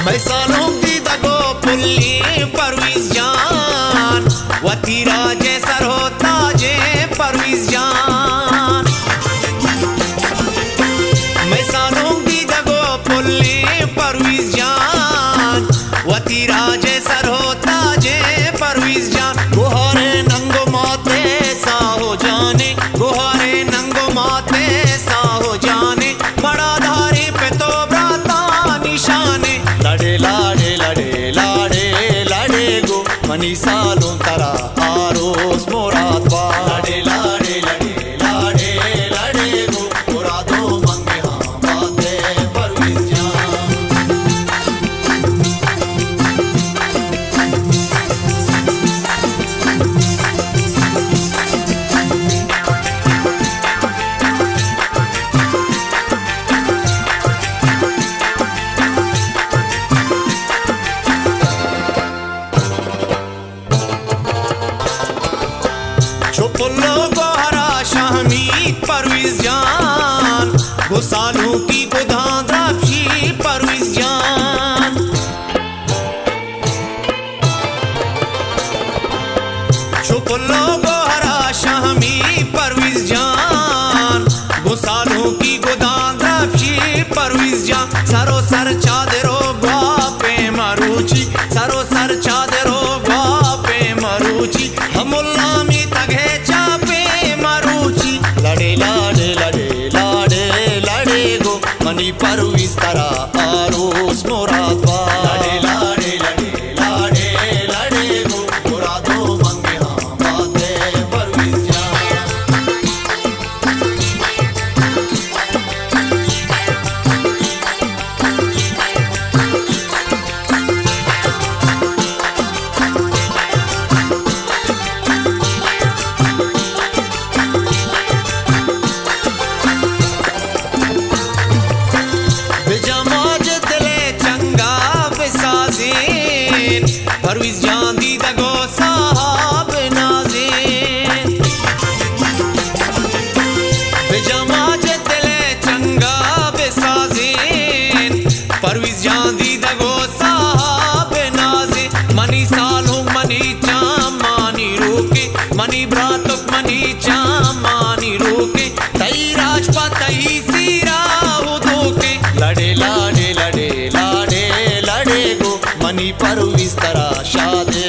مئے سالونک دیدگ ءُ پلیں پرویز جان، وتی راج ءِ سر ءُ تاج ءِ پرویز جان۔ مئے سالونک دیدگ ءُ پلیں پرویز جان، وتی راج ءِ سر ءُ تاج ءِ پرویز جان۔ گوھار ءِ ننگ ءُ مات ءِ ساہ ءُ جان ءِ، گوھار ءِ ننگ ءُ مات ءِ ساہ ءُ جان ءِ، مڑاداریں پت ءُ براتانی شان ءِ۔ لڑے لاڑے، لڑے لاڑے، لڑے گو منی سالونک، ترا آروس مراد بات۔ لڑے لاڑے، لڑے لاڑے، لڑے گو مراد ءُ منگ ءِ ہاں بات ءِ پرویز جان۔ چو پل ءُ گوھر ءَ شھمیت پرویز جان، گوں سالونکی گداں درپشی پرویز جان۔ چو پل ءُ گوھر ءَ شھمیت پرویز جان، گوں سالونکی گداں درپشی پرویز جان۔ سر ءُ سر چادر ءُ گواپیں مروچی، سر ءُ سر چادر ءُ گواپیں مروچی، ھملا میتگ ءِ چاپیں مروچی۔ لڑے لاڑے، لڑے لاڑے، لڑے گو منی پرویز، ترا آروس مراد بات۔ لڑے لاڑے، لڑے لاڑے، لڑے گو مراد ءُ منگ ءِ ہاں بات ءِ پرویز جان۔ بجا ماجد دل ءِ چنگ ءَ بسازین، پرویز جان دیدگ ءُ ساہ ءَ بنازین۔ بجا ماجد دل ءِ چنگ ءَ بسازین، پرویز جان دیدگ ءُ ساہ ءَ بنازین۔ منی سالونک، منی چمانی روکیں، منی براتک، منی چمانی روکیں، تئی راج پہ تئی سیر ءَ ھدوکیں۔ لڑے لاڑے، لڑے لاڑے، لڑے گو منی پرویز، ترا شاد ءِ